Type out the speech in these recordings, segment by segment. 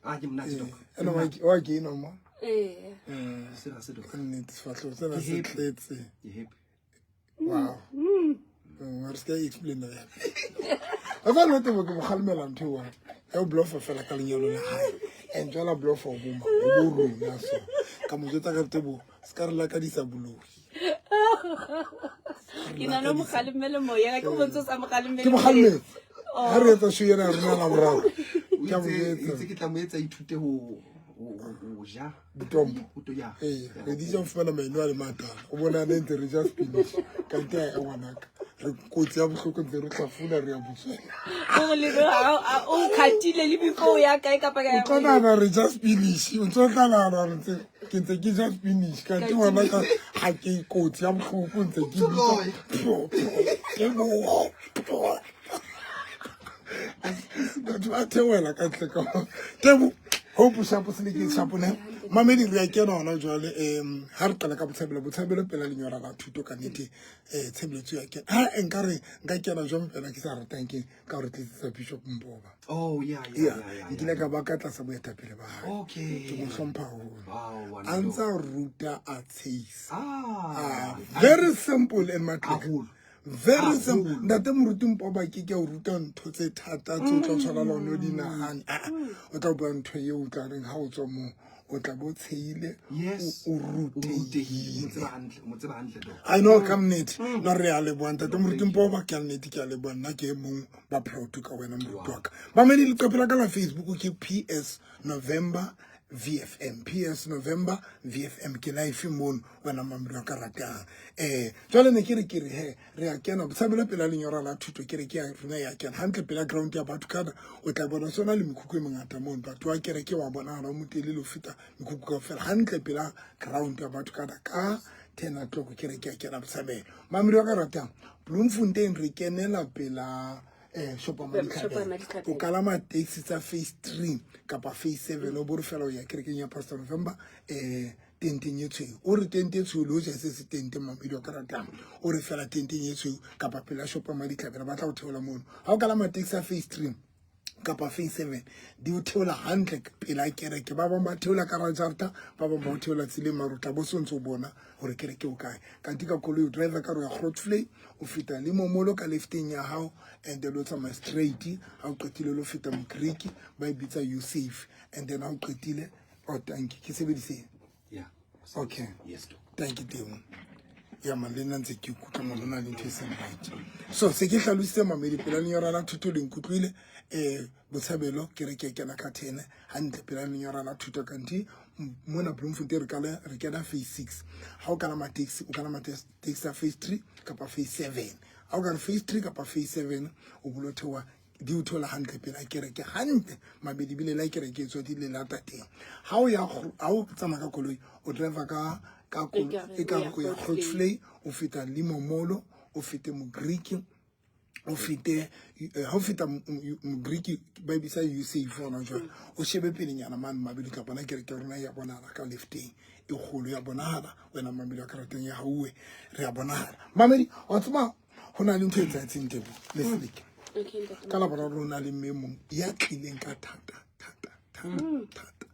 Ah, ke monate doc. Ene wa ke eno mo. Ee. Serious doc. Nnete sefatlhego sena Ke se happy. tletse. Ke happy. Wow. Re se ka explain ya. A fa nna tebo ke mo kgalemela ntho eo ya o bloffa fela ka lenyalo la hae. And jwala bloffa o boma o bo rona so. Ka mo jwetsa ka tebo se ka re lakadisa boloi. Ke na le mogalemele moya ke bontse sa mogalemele. Ke mo kgalemetse. Ha re etsa show ena ya rona la boraro. O Ke a mo itse jwetsa. itse ke tla mo etsa ithute ho ja. Ditompo. Ho to ya. Ee, re di ja ho fumana maino a le matala. O bona ne ntse re ja spinach. Kante a ngwanaka. Re kotsi ya bohloko ntse re hlafuna re ya butswela. O le o khatile le before ya kae kapa kae. O tlo nahana re ja spinach. O ntso tla nahana re ntse ke ntse ke ja spinach. Kante ngwanaka ha ke kotsi ya bohloko ntse ke bitsa. Pho, pho, ke bo. Pho. Batho ba theohela ka ntle ka. Tebo Hope shapo seleke shapo ne. Mamedi re a kena hona jwale ha re qala ka botshabelo botshabelo pela lenyora la thuto ka nnete tshebeletso ya kena. Ha nka re nka kena jwang fela ke sa ratang ke ka hore tlisetsa Bishop Mpoba. Oh yeah yeah yeah yeah. Nkile ka ba ka tlasa boetapele ba hae. Okay. Ke mo hlompha haholo. Wow, A ntsa ruta a tshehisa. Ah. Very simple and matric. Haholo. Very simple. Ntate Moruti Mpoba ke ke o ruta ntho tse thata tse o tla tshwana le one o di nahane. Ah, o tla bua ntho eo o tla reng ha o tswa moo o tla bo tshehile Yes. o rutehile. Mo tseba hantle, mo tseba hantle doc. I know ka nnete. No re a leboha ntate Moruti Mpoba ke a nnete ke a leboha nna ke e mong ba proud ka wena moruti wa ka. Mamedi leqephe la ka la Facebook ke PS November VFM PS November VFM ke live mono wena mamedi wa ka ratang. Jwale ne ke re ke re he re a kena botshabelo pela lenyora la thuto ke re ke ya rona ya kena hantle pela ground ya batho kana o tla bona sona le mekhukhu e mengata mono batho ba kereke wa bonahala o motelele ho feta mekhukhu kaofela hantle pela ground ya batho kana ka 10 o'clock ke re ke ya kena botshabelo. Mamedi wa ka ratang Bloemfontein re kenela pela shopa Maditlhabelo. O kalama taxi tsa phase 3 kapa phase 7 o bo re fela o ya kerekeng ya Pastor November tenteng e tshweu. O re tente e tshweu le hoja se se tente mamedi wa ka ratang. O re fela tenteng e tshweu kapa pela shopa Maditlhabelo ba tla o theola mono. Ha o kalama taxi ya phase 3 kapa phase 7 di o theola hantle pela kereke. Ba bang ba theola ka rajarta, ba bang ba o theola tseleng mare o tla bo so ntse o bona hore kereke o kae. Kanti ka koloi o driver ka re ya Grootvlei o feta le momolo ka lefteng ya hao and then o tsamaya straight ha o qetile lo feta Mogriki ba e bitsa you safe and then ha o qetile o tanki ke sebedise. Yeah. Okay. Yes doc. Tanki teng. Ya man le nna ntse ke ikutlwa mona na le ntho e seng right. So se ke hlalositse mamedi pela lenyora la thuto le nkutlwile botshabelo kereke e kena ka 10 hantle pela lenyora la thuto kanti mona Bloemfontein re kena phase 6. Ha o kalama taxi o kalama taxi ya phase 3 kapa phase 7. Ha o ka re phase 3 kapa phase 7 o bolo theoha di o thola hantle pela kereke hantle mabedi bile la kereke e tswa di le lata teng. Ha o ya ha o tsamaya ka koloi o driver ka Ekare e ka o ya go ya Grootvlei. Grootvlei o feta Limomolo o fete Mogriki o fete ha o feta Mogriki ba e bitsa you safe hona jwale. O shebe pelenyana mane mabedi ka bona kereke ya rona ya bonahala ka lefteng e kgolo ya bonahala wena mamedi wa karateng ya hauwe re ya bonahala. Mamedi wa tseba ho na le ntho e etsahetseng tebo le seleke. Okay, ntate. Ka laboraro ho na le mme mong ya tlileng ka thata thata thata thata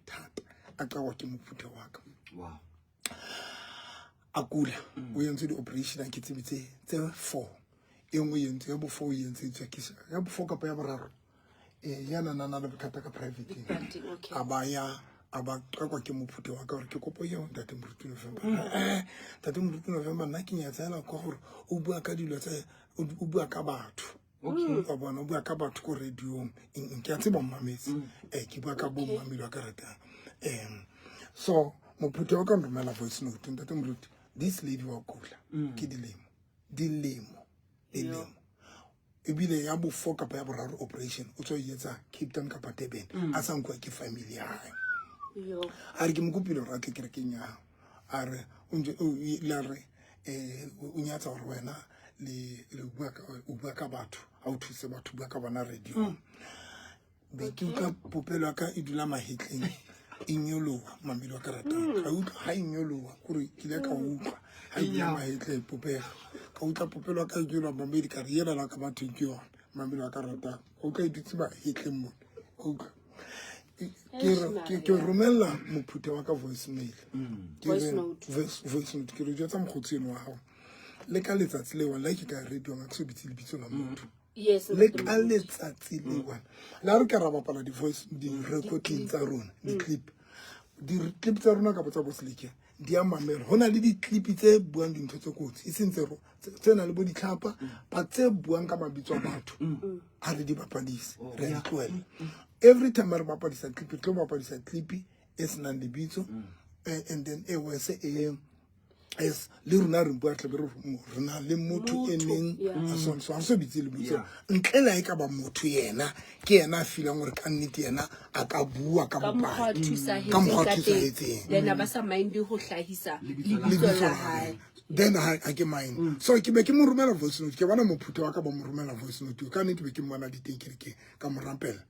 thata a qakwa ke mophutha wa ka. Wow. A kula. O entse di-operation a ke tsebe tse 4. E nngwe e entse ya bo 4 e entse tswa ke ya bo 4 kapa ya boraro. Ya na na le bothata ka private. Private, okay. A ba ya a ba qakwa ke mophutha wa ka hore ke kopo eo ntate Moruti November. Ntate Moruti November nna ke nyatsa hela kwa gore o bua ka dilo tse o bua ka batho. Okay. Wa bona o bua ka batho ko radio-ong. Eng, ke a tseba mmametse. Ke bua ka bo mmamedi wa ka ratang. So mophutha wa ka nromela voice note ntate Moruti this lady wa kula. Ke dilemo. Dilemo. Dilemo. Ebile ya bo 4 kapa ya boraro operation o tswa e etsa Cape Town kapa Durban. A sa nkuwa ke family ya hae. Yo. A re ke mo kopile hore a tle kerekeng ya hao. A re o ntse o ile a re o nyatsa hore wena le le bua ka o bua ka batho ha o thuse batho bua ka bona radio. Be ke utlwa popelo ya ka e dula mahetleng e nyoloha mamedi wa ka ratang. Ka utlwa ha e nyoloha kore ke ile ka utlwa ha e dula mahetleng popelo. Ka utlwa popelo ya ka e nyoloha mamedi ka re yena la ka bathong ke yona mamedi wa ka ratang. Ka utlwa e dutse mahetleng mona. Ka utlwa. Ke romella mophutha wa ka voice mail. Ke Voice re- note. Voice note ke re jwetsa mokgotsi eno wa hao. Le ka letsatsi leo la ke ka radio ga ke so bitse lebitso la motho. Yes, Le ntate ka Moruti. letsatsi le one. La re ka ra bapala di-voice di-recording tsa rona, di-clip. Di-clip tsa rona kapa tsa bo Seleke di a mamela. Ho na le di-clip tse buang dintho tse kotsi, e seng tse nang le bo ditlhapa, ba tse buang ka mabitso a batho. Ha re di bapadise, re a di tlohella. Every time re bapadisa clip, re tlo bapadisa clip e senang lebitso, and then e wese e es le rona re bua tlabe re na le motho e Motho, neng yeah. a so so ha re so bitse lebitso. Yeah. Ntle le ha e ka ba motho yena ke yena a feelang hore ka nnete yena a ka bua ka Ka mokgwa a bopaki. thusahetseng Ka mokgwa a ka teng. thusahetseng. Then a ba sa mind ho hlahisa Lebitso la lebitso Lebitso la la hae. hae. Then ha ke mind. So ke be ke mo romela voice note, ke bona mophutha wa ka ba mo romela voice note. Ka nnete be ke mmona diteng ke re ke ka mo rapela.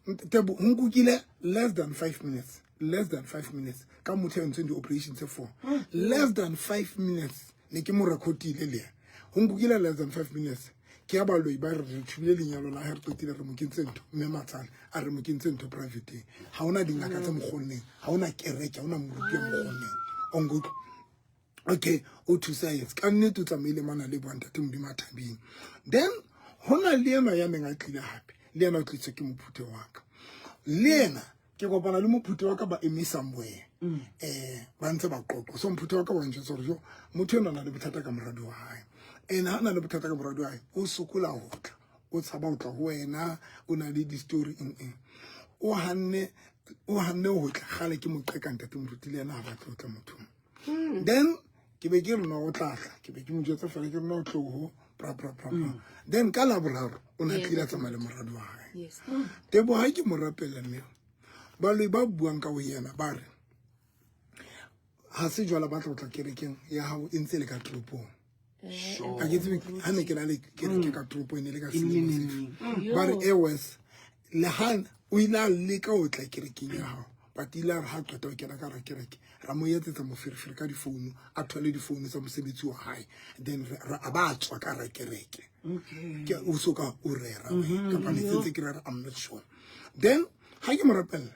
Tebo, ho nkukile less than 5 minutes. Less than 5 minutes. Ka motho ya entseng di-operation tse 4. Less than 5 minutes. Ne ke mo recordile le yena. Ho nkukile less than 5 minutes. Ke ya baloi ba re re thubile lenyalo la hae, re qetile re mo kentse ntho. Mme Matsane a re mo kentse ntho private-eng. Ha hona dingaka tse mo kgonneng, ha hona kereke, ha hona moruti ya mo kgonneng. O nkutlwa? Okay, o thusahetse. Ka nnete o tsamaile mana le bo ntate Modimo a thabile. Then hona le enwa ya neng a tlile hape, le yena o tlisitswe ke mophuthe wa ka. Le yena ke kopana le mophuthe wa ka ba eme somewhere. Ba ntse ba qoqa. So mophuthe wa ka wa njwetsa hore jo motho enwa o na le bothata ka moradi wa hae. And ha na le bothata ka moradi wa hae, o sokola ho tla. O tshaba ho tla ho wena, o na le di-story eng eng. O hanne ho tla kgale ke mo qeka ntate Moruti le yena ha batle ho tla mothong. Then ke be ke re no o tla tla, ke be ke mo jwetsa fela ke re no o tloho, bra bra bra bra. Then ka Laboraro o na tlile a tsamaya le moradi wa hae. Yes. Tebo ha ke mo rapela mme baloi ba buang ka ho yena ba re ha se jwala ba tla ho tla kerekeng ya hao e ntse e le ka toropong. Sure. Ha ke tsebe ha ne ke na le kereke ka toropong e ne le ka E selemo neng, sefe. neng. Ba re Airways le ha o ile a leka ho tla kerekeng ya hao, but ile a re ha qeta ho kena ka hara kereke, ra mo etsetsa moferefere ka difounu, a thole difounu tsa mosebetsi wa hae, then a ba a tswa ka hara kereke. Okay. Ke o so ka o rera, kapa ne sentse ke rera, I'm not sure. Then ha ke mo rapella,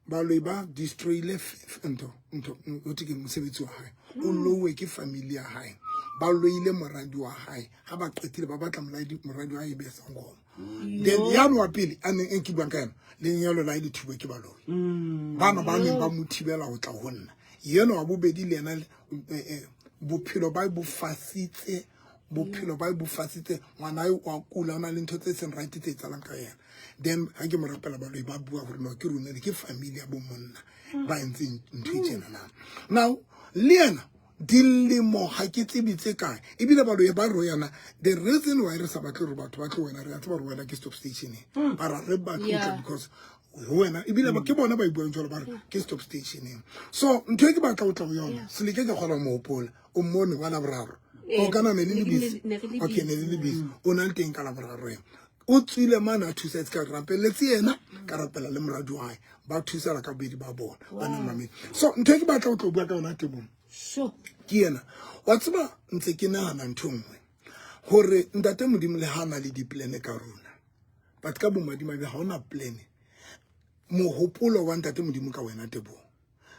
baloi ba destroyile ntho, ntho, ho thwe ke mosebetsi wa hae. O lowe ke family ya hae. Ba loile moradi wa hae. Ha ba qetile ba batla moradi wa hae e be sangoma. Then ya wa pele a neng e ke buang ka yena, lenyalo la hae le thubwe ke baloi. Bana ba neng ba mo thibela ho tla ho nna. Yena wa bobedi le yena, bophelo ba bo fasitse, bophelo ba bo fasitse, ngwana eo wa kula, o na le ntho tse seng right tse etsahalang ka yena. Then ha ke mo rapela baloi ba bua hore no ke rona ke family ya bo monna ba entseng ntho e tjena na. Now le yena dilemo ha ke tsebe tse kae, ebile baloi ba re yana, the reason why re sa batle hore batho ba tlo wena, re a tseba hore wena ke stop station e. Ba ra re batle ho tla because ho wena, ebile ke bona ba e buang jwalo, ba re ke stop station e. So ntho e ke batla ho tla ho yona, Seleke ke kgona ho mo hopola, o mmone wa Laboraro. O kana ne le le busy. Ne re le Okay, ne le le busy. busy. O na le teng ka Laboraro ena. O tswile mane a thusa, ka rapelletse yena, ka rapela le moradi wa hae. Ba thusana ka bobedi ba bona, ba nang mamedi. So ntho e ke batla ho tlo bua ka yona tebong. Sure. Ke yena. Wa tseba ntse ke nahana ntho e nngwe, hore ntate Modimo le ha na le di-plan ka rona, but ka bomadimabe ha hona plan. Mohopolo wa ntate Modimo ka wena tebong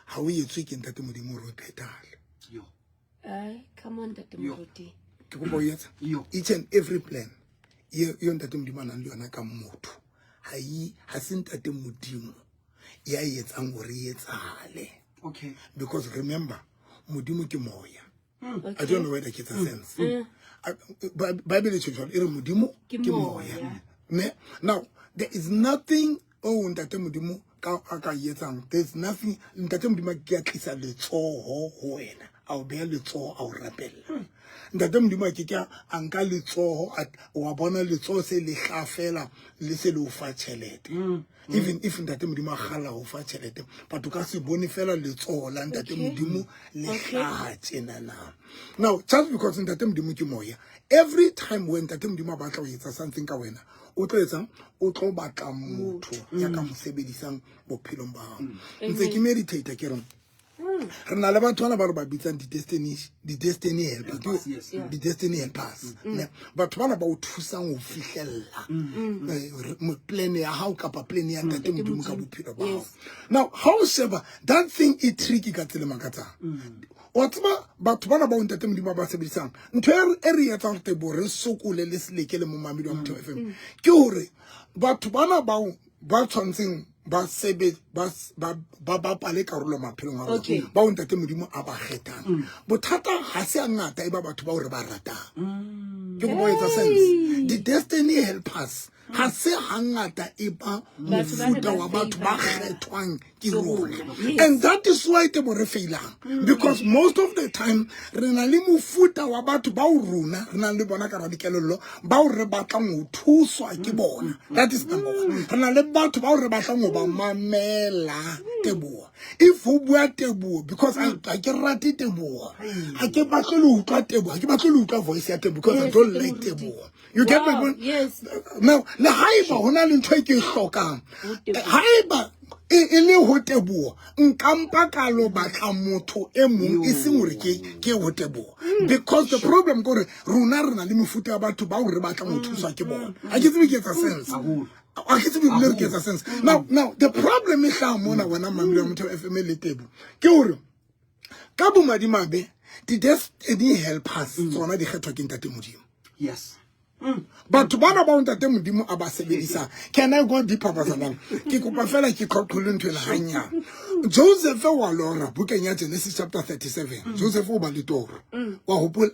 ha o etswe ke ntate Modimo hore o phethahale. Yo. Ai, come on ntate Yo. Moruti. Ke kopa o etsa. Yo. Each and every plan yo ntate Modimo a nang le yona ka motho, ha se ntate Modimo ya e etsang hore e etsahale. Okay. Because remember, Modimo ke moya. Okay. I don't know whether it's a sense. Bible e tjho jwalo, e re Modimo Ke ke moya. moya. Ne? Now, there is nothing o ntate Modimo ka a ka etsang. There's nothing ntate Modimo a ke a tlisa letsoho ho wena. A o beha letsoho a o rapella. Ntate Modimo a ke ke a nka letsoho, wa bona letsoho se le hlaha fela le se le o fa tjhelete. Even if ntate Modimo a kgalla ho fa tjhelete, but o ka se bone fela letsoho la ntate Modimo le hlaha tjenana. Now, just because ntate Modimo ke moya, every time when ntate Modimo a batla ho etsa something ka wena, o tlo etsang? O tlo batla motho ya ka mo sebedisang bophelong ba hao. Ntse ke meditate ke re, Re na le batho bana ba re ba bitsang di-destiny helper. Helpers, yes. Di-destiny helpers. Ne, batho bana ba o thusang ho fihlella plan ya hao kapa plan ya Ntate Modimo ka bophelo ba hao. Now ha o sheba that thing e tricky ka tsela e makatsang. Wa tseba batho bana ba o Ntate Modimo ba sebedisang ntho e re etsang hore Teboho re sokole le Seleke le momamedi wa Motheo FM ke hore batho bana bao ba tshwantseng ba sebe ba ba ba bapale karolo maphelong a rona bao Ntate Modimo a ba kgethang. Bothata ha se a ngata e ba batho bao re ba ratang. Ke go etsa sense. Di-destiny helpers ha se hangata e ba Batho ba re mofuta ba wa batho ba favor-ang. kgethwang ke Ke rona. rona. Yes. And that is why Teboho re failang, because most of the time re na le mofuta wa batho bao rona re nang le bona ka hara dikelello bao re batlang ho thuswa ke bona. That is number one. Re na le batho bao re batlang ho ba mamela Teboho. If ho bua Teboho, because ha ke rate Teboho, ha ke batle le ho utlwa Teboho, ha ke batle le ho utlwa voice ya Teboho because I Yes, don't Teboho like Moruti. Teboho. You get my Wow, point? yes. Now, le haeba ho na le ntho e ke e hlokang, Ho Teboho. haeba e le ho Teboho, nka mpa ka lo batla motho e mong e seng hore ke ho Teboho. Because the problem ke hore rona re na le mefuta ya batho bao re batlang ho thuswa ke bona. Ha ke tsebe ke etsa sense. Haholo. Ha ke tsebe ebile re ke etsa sense. Now the problem e hlaha mona wena mamedi wa Motheo FM le Teboho ke hore ka bomadimabe di-destiny helpers tsona di kgethwa ke Ntate Modimo. Yes. Batho bana ba Ntate Modimo a ba sebedisang. Can I go deeper, bazalwane? Ke kopa fela ke qoqole ntho ena hanyane. Joseph wa lora bukeng ya Genesis chapter 37. Joseph o ba le toro. Wa hopola?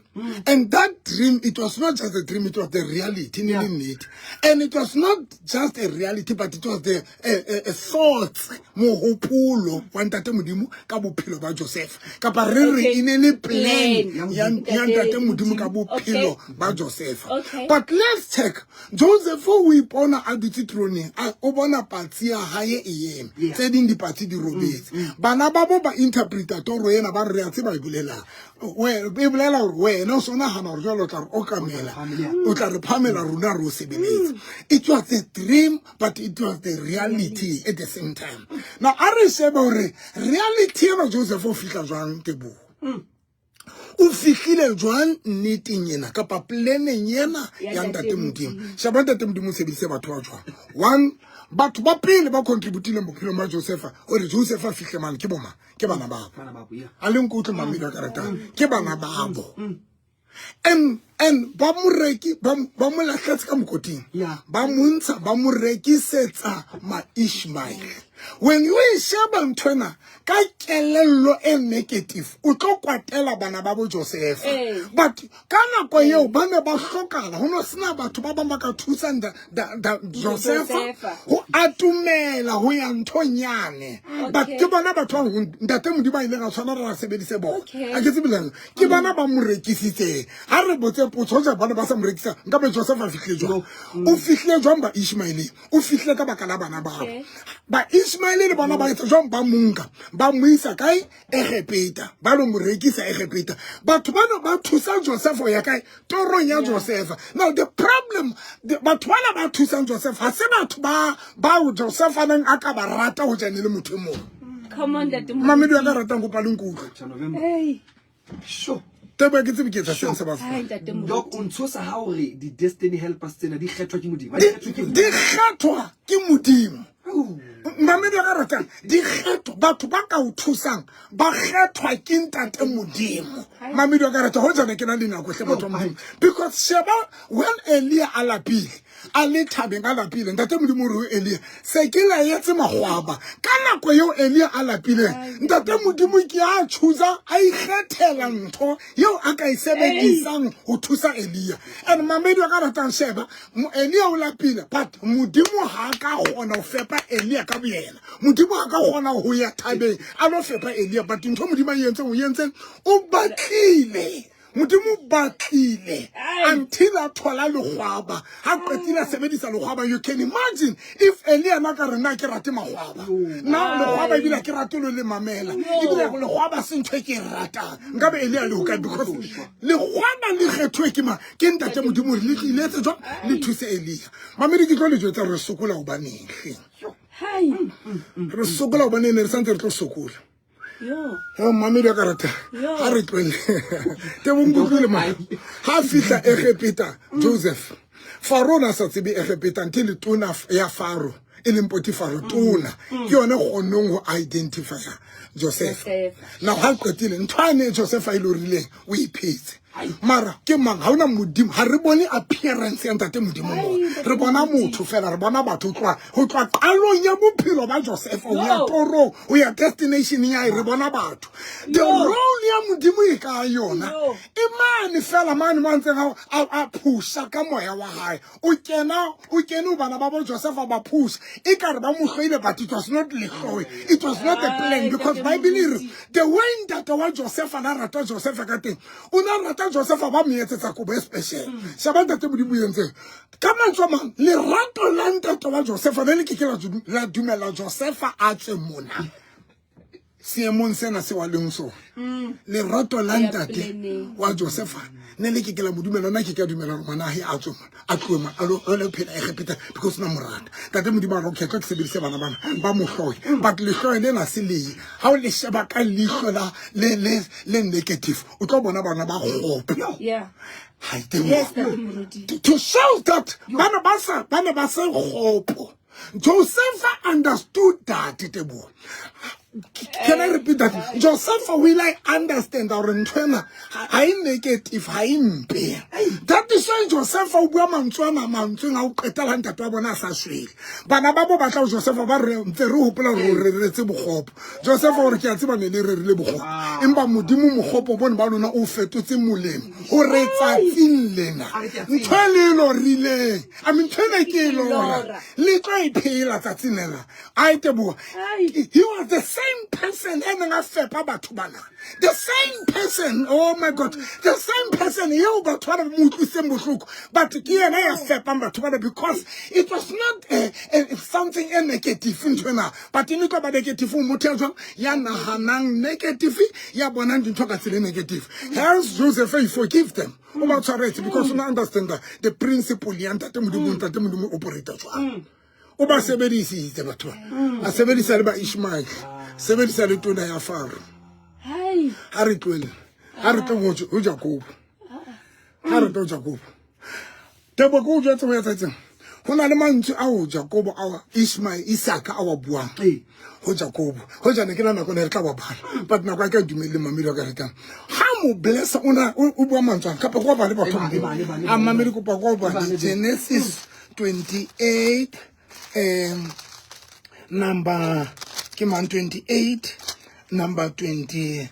And that dream, it was not just a dream, it was the reality, ne le nnete. And it was not just a reality, but it was the a thought, mohopolo wa Ntate Modimo ka bophelo ba Joseph. Kapa re re e ne le plan Plan. ya Ntate Modimo ka bophelo ba Joseph. Okay. But let's check. Joseph o ipona a dutse throneng, o bona patsi ya hae e eme. Yeah. Tse ding dipatsi di robetse. Bana ba bo ba interpreta toro ena ba re re a tseba e bolelang. E bolela hore wena o so nahana hore jwale o tla re okamela. O O tla re phamela rona re o sebeletse. It was a dream, but it was the reality at the same time. Now, a re shebe hore reality ena Joseph o fihla jwang Teboho. O fihlile jwang nneteng ena kapa planeng ena Ya ya Ntate Ntate Modimo. Sheba Ntate Modimo o sebedise batho ba jwang. One, batho ba pele ba contributileng bophelong ba Joseph hore Joseph a fihle mane ke bo mang? Ke bana babo. Bana babo, yeah. A le nkutlwe mamedi wa ka ratang. Ke bana babo. And ba mo reki, ba mo lahletse ka mokoting. Yeah. Ba mo ntsha, ba mo rekisetsa ma Ishmael. When you e sheba ntho ena ka kelello e negative, o tlo kwatela bana ba bo Joseph. Ee. But ka nako eo ba ne ba hlokahala, ho no sena batho ba bang ba ka thusang da Joseph Joseph. ho atumela ho ya nthong yane. But ke bona batho ba Ntate Modimo a ileng a tshwana re sebedise bona. Okay. Ha ke tsebe leng. Ke bana ba mo rekisitseng. Ha re botse potso, hoja bana ba sa mo rekisa, nka be Joseph a fihlile jwang? O fihlile jwang ba Ishmael? O fihlile ka baka la bana bao. Okay. Ba Ishmael le bona ba etsa jwang? Ba monka, ba mo isa kae? Egepeta. Ba lo mo rekisa Egepeta. Batho bana ba thusa Joseph ho ya kae? Torong ya Joseph. Now the problem, batho bana ba thusang Joseph ha se batho ba bao Joseph a neng a ka ba rata ho jane le motho e mong. Come on, Ntate Modimo. Mamedi wa ka ratang kopa le nkutlwe. Cha November. Hey. Sure. Teboho ke tsebe ke etsa seng se ba se. Hai, Ntate Moruti. Doc, o ntshosa ha o re di-destiny helpers tsena di kgethwa ke Modimo. Ha di kgethwe ke Di kgethwa ke Modimo. Au. Mamedi wa ka ratang, di kgethwa, batho ba ka o thusang ba kgethwa ke Ntate Modimo. Mamedi wa ka ratang, ho jana ke na le nako hle batho ba Modimo. Because sheba when Elia a lapile, a le thabeng a lapile, Ntate Modimo o re ho Elia, se ke laetse mahwaba. Ka nako eo Elia a lapileng, Ntate Modimo ke a choose-a, a ikgethela ntho eo a ka e sebedisang ho thusa Elia. And mamedi wa ka ratang, sheba, Elia o lapile, but Modimo ha a ka kgona ho fepa Elia ka boyena. Modimo ha ka kgona ho ya thabeng a lo fepa Elia, but ntho Modimo a e entseng, o entseng, o batlile. Modimo o batlile Ai. until a thola lekgwaba. Ha qetile a sebedisa lekgwaba, you can imagine if Elia na ka re nna ke rate makgwaba. Nna lekgwaba ebile ha ke rate lo le mamela. Ebile lekgwaba se ntho e ke e ratang. Nka be Elia le hokae? Because lekgwaba le kgethuwe ke mang? Ke Ntate Modimo hore le tlile etse jwang? Le thuse Elia. Mamedi ke tlo le jwetsa hore re sokola hobaneng hleng. Hai. Re sokola hobaneng, ne re santse re tlo sokola. Yo mmamedi wa karata ga re tloele tebo nkutlwile ma ga fitlha Egepeta Joseph Faro o ne a sa tsebe Egepeta nthe le tona ya Faro e leng Potifaro tona ke yone kgonong go identifya Joseph now ga qetile ntho ane Joseph a ile rileng o iphetse mara ke mang ga ona modimo ga re bone appearance ya ntate modimo mo re bona motho fela re bona batho go tloa qalong ya bophelo ba Joseph o ya torong o ya destination ya re bona batho the role ya modimo e ka yona e mane fela mane mo a ntseng a phusha ka moya wa hae o kena o kene bana ba bo Joseph ba phusha e ka re ba mo hloile but it was not lehloe it was not a plan because Bible e re the way ntate wa Joseph a na rata Joseph ka teng o na rata Joseph ba mo etsetsa kobo e special sheba ntate modimo o entseng ka mantswe a mang lerato la ntate wa Joseph le le ke ke la dumela Joseph a tswe mona seemong sena se wa leng sona lerato la ntate wa Josefa ne le ke ke la mo dumela nna ke ke a dumela gore ngwana ahe a tswe mona a tloe mona a lo phela Egepeta because na mo rata tate modimo a re okay tlo ke sebedise bana bana ba mo hloye but lehloe lena se lee ha o le sheba ka leihlo la le le le negative o tlo bona bana ba kgopo Yeah. Ha e teng Yes, mo. Ntate Moruti. To show that ba ne ba sa ba ne ba se kgopo Joseph understood that Teboho. Can I repeat that? Joseph will I understand gore ntho ena ha e negative ha e mpe. That is why Joseph o bua mantswe ana mantsweng a o qetela ntate wa bona a sa shwele. Bana ba bo batla ho Joseph ba re ntse re hopola hore o reretse bokgopo. Joseph o re ke a tseba ne le rerile bokgopo. Empa Modimo mokgopo bone ba lona o fetotse molemo hore tsatsing lena ntho e le e lorileng I mean ntho ena ke e lora le tlo e phela tsatsing lena a e teboha he was the same person e neng a fepa batho bana the same person oh my god the same person eo batho bana ba mo utlwisitseng bohloko but ke yena ya fepang batho bana because it was not something e negative ntho ena but e ne tlo ba negative ho motho ya jwang ya nahanang negative ya bonang dintho ka tsela e negative hence Joseph he forgive them o ba tshwaretse because o na understand the principle ya ntate modimo ntate modimo operate jwang o ba sebedisitse batho ba a sebedisa le ba Ishmael sebedisa le tona ya Faro Hai. ha re tlohele ha re tlo ho Jakobo ha re tlo Jakobo Tebo ko o jwetse ho etsahetseng ho na le mantswe ao Jakobo a Ishmael Isaka a wa buang ho Jakobo ho jane ke na nako ne re tla wa bala but nako ya ka dumelle mamedi wa ka retang ha mo blessa o na o bua mantswe a kapa go bale batho a mamedi kopa go bale Genesis 28 number ke mang 28 number 20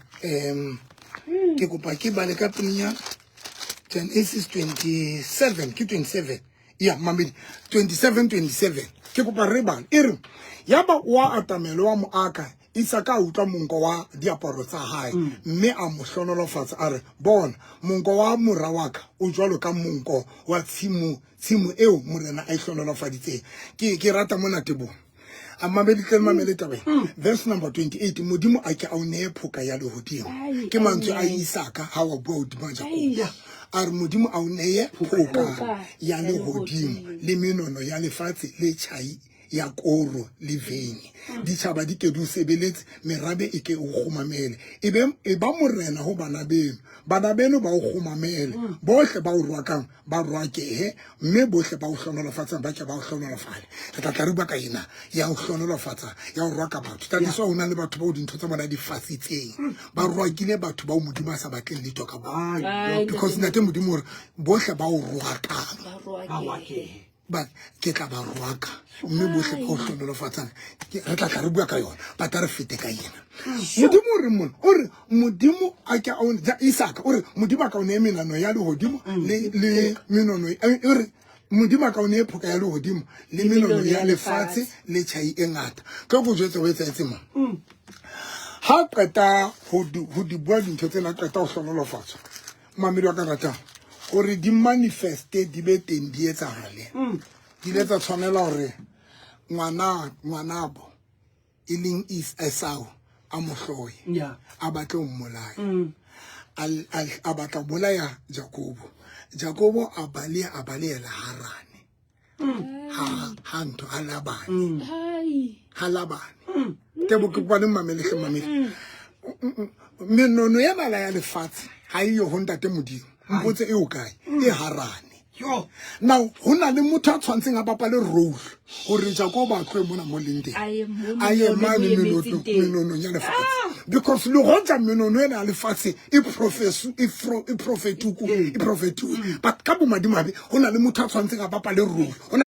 ke kopa ke bale ka pelenyana Genesis 27 ke 27 ya mamedi 27 27 ke kopa re bale e re ya ba wa atamelo wa moaka Isaka a utlwa monko wa diaparo tsa hae mme a mo hlonolofatsa a re bona monko wa mora wa ka o jwalo ka monko wa tshimo tshimo eo morena a e hlonolofaditseng ke rata mona tebong a mamedi tle mamele taba verse number 28 modimo a ke a o neye phoka ya lehodimo ke mantswe a Isaka ha wa bua hodima Jakobo a re modimo a o neye phoka ya lehodimo le menono ya lefatshe le tjhai ya koro le veine ditjhaba di ke di o sebeletse merabe e ke o kgumamele e be e ba morena ho bana beno bana beno ba o kgumamele bohle ba o rwakang ba rwakehe mme bohle ba o hlonolofatsang ba ke ba o hlonolofale re tla tla re bua ka ena ya ho hlonolofatsa ya ho rwaka batho tatiso ho na le batho bao dintho tsa bona di fasitseng ba rwakile batho bao modimo a sa batleng letho ka bona because ntate modimo hore bohle ba o rwakang ba ke tla ba rwaka mme bohle ba o hlonolofatsang re tla tla re bua ka yona ba tla re fete ka ena modimo o re mona o re modimo a ke Isaka o re modimo a ka o neye menano ya lehodimo le menono o re modimo a ka o neye phoka ya lehodimo le menono ya lefatshe le tjhai e ngata tlo ko jwetse o etsahetse mo ha qeta ho di bua dintho tsena qeta ho hlonolofatswa mamedi wa ka ratang hore di manifeste di be teng di etsahale di ile tsa tshwanela hore ngwana ngwanabo e leng Esau a mo hloye a batle ho mmolaya a batla bolaya Jakobo Jakobo a baleha a balehela Harane ha ntho ha Labane ha Labane tebo ke kopane mamele hle mamele Menono ya nala ya lefatshe ha e yo ho Ntate Modimo. Mpotse e o kae? E Harane. Yo. Now ho na le motho a tshwantseng a bapale role hore Jakob a tlohe mona mo leng teng. A ye mo A ye menono mane mo emetseng teng. menonong ya lefatshe. Because le hoja menono ena ya lefatshe e profesu e fro e profetuku e profetuwe. But ka bomadimabe ho na le motho a tshwantseng a bapale role. Ho na